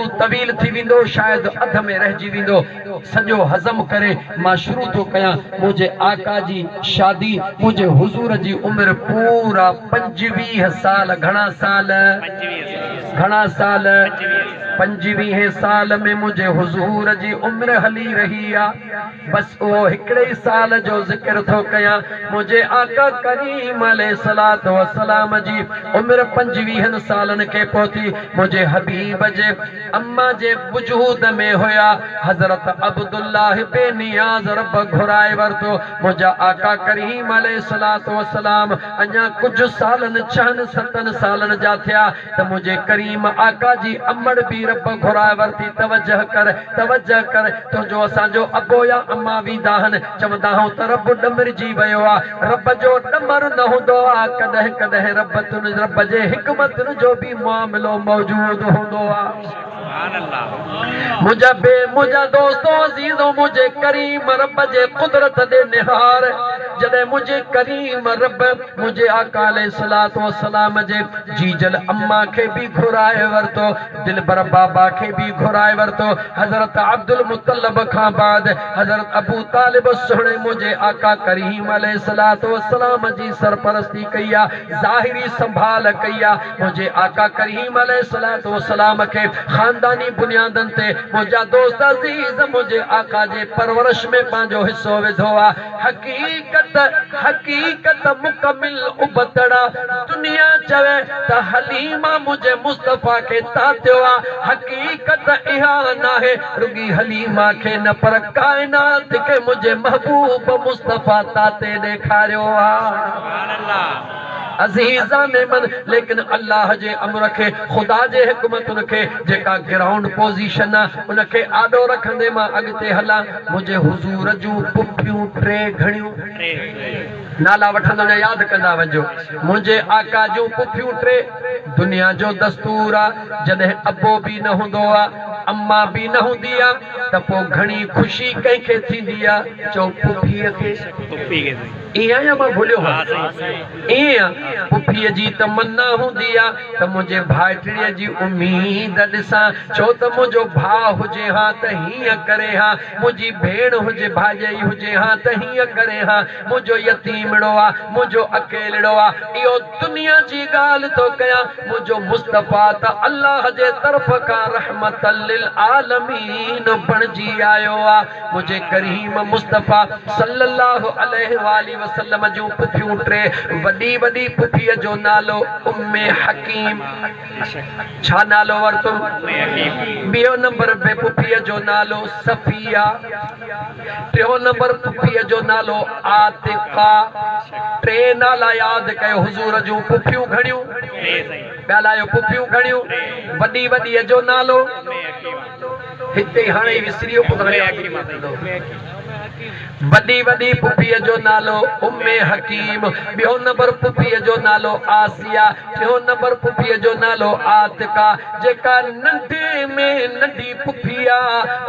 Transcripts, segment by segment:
موضوع طويل ٿي ويندو، شايد اڌ ۾ رهجي ويندو. سڄو هضم ڪري مان شروع ٿو ڪيان. منهنجي آقا جي شادي، منهنجي حضور جي عمر پورا 25 سال، گهڻا سال؟ گهڻا سال؟ پنجويهين سال ۾ منهنجي حضور جي عمر هلي رهي آ. بس اهو هڪڙي ئي سال جو ذڪر ٿو ڪيان. منهنجي آقا ڪريم عليه الصلوة والسلام جي عمر پنجويهن سالن کي پهتي. منهنجي حبيب جي اما جي وجود ۾ هيا. حضرت عبدالله بي نياز رب گهرائي ورتو. منهنجا آقا ڪريم عليه الصلوة والسلام اڃا ڪجهه سالن ڇهن ستن سالن جا ٿيا ته منهنجي ڪريم آقا جي امڙ به رب گهرائي ورتي توجه ڪر توجه ڪر تنهنجو اسان جو ابو يا اما ويندا هن چوندا هون ته رب ڏمرجي ويو آ رب جو ڏمر نه هوندو آ ڪڏهن ڪڏهن رب تن رب جي حڪمتن جو به معاملو موجود هوندو آ. منهنجا بي منهنجا دوستو عزيزو منهنجي ڪريم رب جي قدرت ڏي نهار جڏهن منهنجي ڪريم رب منهنجي آقا عليه الصلوة والسلام جي جيجل اما کي به گهرائي ورتو، دلبر بابا کي به گهرائي ورتو، حضرت عبدالمطلب کان بعد حضرت ابو طالب سهڻي منهنجي آقا ڪريم عليه الصلوة والسلام جي سرپرستي ڪئي آ، ظاهري سنڀال ڪئي آ، منهنجي آقا ڪريم عليه الصلوة والسلام کي خانداني بنيادن تي منهنجا دوست عزيز منهنجي آقا جي پرورش ۾ پنهنجو حصو وڌو آ. حقيقت حقيقت مڪمل ابتڙ آ دنيا چوي ته حليمه منهنجي مصطفيٰ کي تاتيو آ حقيقت اها ناهي رڳي حليمه کي نه پر ڪائنات کي منهنجي محبوب مصطفيٰ تاتي ڏيکاريو آ. عزيزان من ليڪن الله جي امر کي خدا جي حڪمتن کي جيڪا گرائونڊ پوزيشن آ ان کي آڏو رکندي مان اڳتي هلان منهنجي حضور جون پڦيون ٽي گهڻيون نالا وٺندو نه ياد ڪندا وڃجو منهنجي آقا جون پڦيون ٽي دنيا جو دستور آ جڏهن ابو به نه هوندو آ اما به نه هوندي آ ته پو گهڻي خوشي ڪنهن کي ٿيندي آ چئو پڦيء کي. ائين آ يا مان ڀليو هان؟ ائين آ، پڦيء جي تمنا هوندي آ ته منهنجي ڀائٽڙيء جي اميد ڏسان، ڇو ته منهنجو ڀاء هجي ها ته هيئن ڪري ها، منهنجي ڀيڻ هجي ڀاڄئي هجي ها ته هيئن ڪري ها، منهنجو يتيمڙو آ، منهنجو اڪيلڙو آ، اهو دنيا جي ڳالهه ٿو ڪيان، منهنجو مصطفيٰ ته الله جي طرف کان رحمت للعالمين بڻجي آيو آ. منهنجي ڪريم مصطفيٰ صلّي اللّٰه عليه واٰله وسلّم جون پڦيون ٽي، وڏي وڏي پڦيء جو نالو ام حڪيم، ڇا نالو ورتم؟ ٻيو نمبر به پڦيء جو نالو صفيه، ٽيون نمبر پڦيء جو نالو عاتقه، ٽي نالا ياد ڪيو حضور جون پڦيون گهڻيون؟ ڳالهايو پڦيون گهڻيون؟ وڏي وڏيء جو نالو؟ هتي ئي هاڻي ئي وسري ويو پوء توهان ياد ڪيئن ڪندو. وڏي وڏي پڦيء جو نالو ام حڪيم، ٻيو نمبر پڦيء جو نالو آسيه، ٽيون نمبر پڦيء جو نالو عاتقه، جيڪا ننڍي ۾ ننڍي پڦي آ،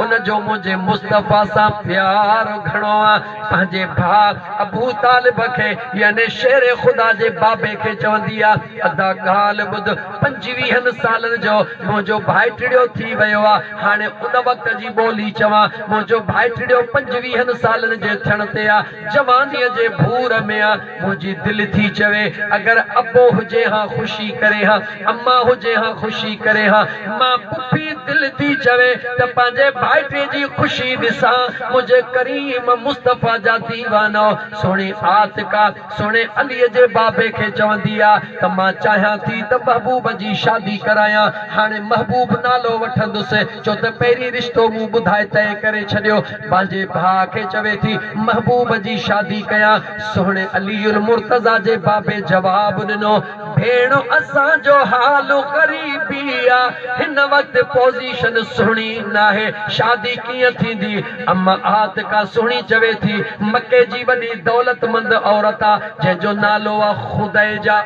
ان جو منهنجي مصطفيٰ سان پيار گهڻو آ، پنهنجي ڀاء ابو طالب کي يعني شير خدا جي بابي کي چوندي آ، ادا ڳالهه ٻڌ، پنجويهن سالن جو منهنجو ڀائٽڙيو ٿي ويو آ، هاڻي ان وقت جي ٻولي چوان، منهنجو ڀائٽڙيو پنجويهن سالن جي ٿيڻ تي آ، جوانيء جي ڀور ۾ آ، منهنجي دل ٿي چوي، اگر ابو هجي هان خوشي ڪري هان، اما هجي هان خوشي ڪري هان، مان پڦي دل ٿي چوي ته پنهنجي ڀائٽي جي خوشي ڏسان، منهنجي ڪريم مصطفيٰ جا ديوانؤ، سهڻي عاتقه! سهڻي عليء جي بابي کي چوندي آ ته مان چاهيان ٿي ته محبوب جي شادي ڪرايان، هاڻي محبوب نالو وٺندس، ڇو ته پهرين رشتو مون ٻڌائي طئي ڪري ڇڏيو. پنهنجي ڀاء کي چوي ٿي محبوب جي شادي ڪيان. سهڻي علي المرتضيٰ جي بابي جواب ڏنو، ڀيڻ اسان جو حال غريبي آ، هن وقت پوزيشن سهڻي ناهي، شادي ڪيئن ٿيندي؟ ام عاتقه سهڻي چوي ٿي، مڪي جي وڏي دولتمند عورت آ، جنهن جو نالو آ خديجه.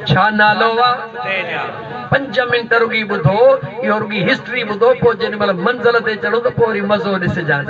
ڇا نالو آ؟ پنج منٽ رڳي ٻڌو، اهو رڳي هسٽري ٻڌو، پوء جيڏي مهل منزل تي چڙهو ته پوء وري مزو ڏسجان.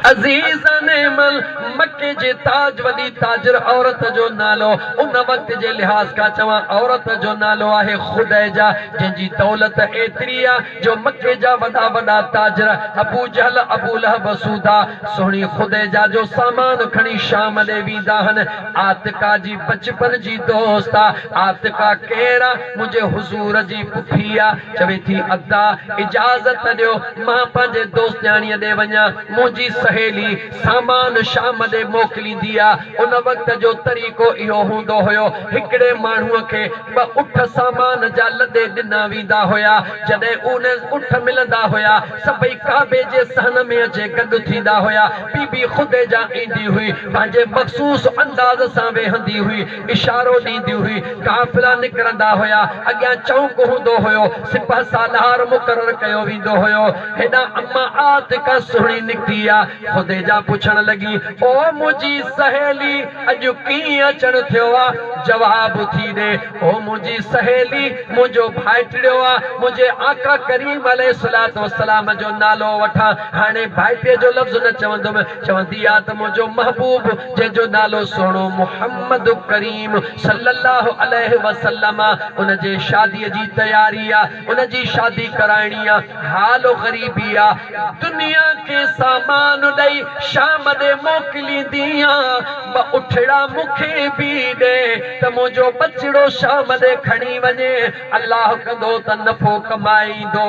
عزيزان من! مڪي. مڪي جي تاج وڏي تاجر عورت جو نالو ان وقت جي لحاظ کان چوان عورت جو نالو آهي خديجه جنهن جي دولت ايتري آ جو مڪي جا وڏا وڏا تاجر ابو جهل ابو لهب سوڌا سهڻي خديجه جو سامان کڻي شام ڏي ويندا هن. عاتڪه جي بچپن جي دوست آ. عاتڪه ڪير آ؟ منهنجي حضور جي پڦي آ. چوي ٿي ادا اجازت ڏيو مان پنهنجي دوستياڻيء ڏي وڃان. منهنجي سهيلي سامان شام ڏي موڪليندي آ. ان وقت جو طريقو اهو هوندو هيو، هڪڙي ماڻهوء کي ٻه اٺ سامان جا لڏي ڏنا ويندا هيا. جڏهن اهي اٺ ملندا هيا، سڀئي ڪعبي جي صحن ۾ اچي گڏ ٿيندا هيا. بي بي خديجه ايندي هئي، پنهنجي مخصوص انداز سان ويهندي هئي، اشارو ڏيندي هئي، قافلا نڪرندا هيا، اڳيان چونڪ هوندو هيو، سپهه سالار مقرر ڪيو ويندو هيو. هيڏانهن اما عاتڪه سهڻي نڪتي آ. خديجه پڇڻ لڳي، او منهنجي سهيلي! اڄ ڪيئن اچڻ ٿيو آ؟ جواب ٿي ڏي، او منهنجي سهيلي! منهنجو ڀائٽڙيو آ، منهنجي آقا ڪريم عليه الصلوة والسلام جو نالو وٺان، هاڻي ڀائٽي جو لفظ نه چوندم، چوندي آ ته منهنجو محبوب جنهن جو نالو سهڻو محمد ڪريم صلّي الله عليه وسلّم آ، ان جي شاديء جي تياري آ، ان جي شادي ڪرائڻي آ، حال غريبي آ، دنيا کي سامان ڏئي شام ڏي موڪليندي آن، ٻه اٺڙا مون کي به ڏي ته منهنجو ٻچڙو شام ڏي کڻي وڃي، الله ڪندو ته نفعو ڪمائي ايندو،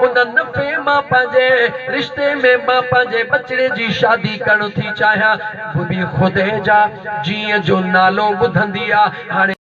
ان نفعي مان پنهنجي رشتي ۾ مان پنهنجي ٻچڙي جي شادي ڪرڻ ٿي چاهيان. بي بي خديجه جيئن جو نالو ٻڌندي آ، هاڻي.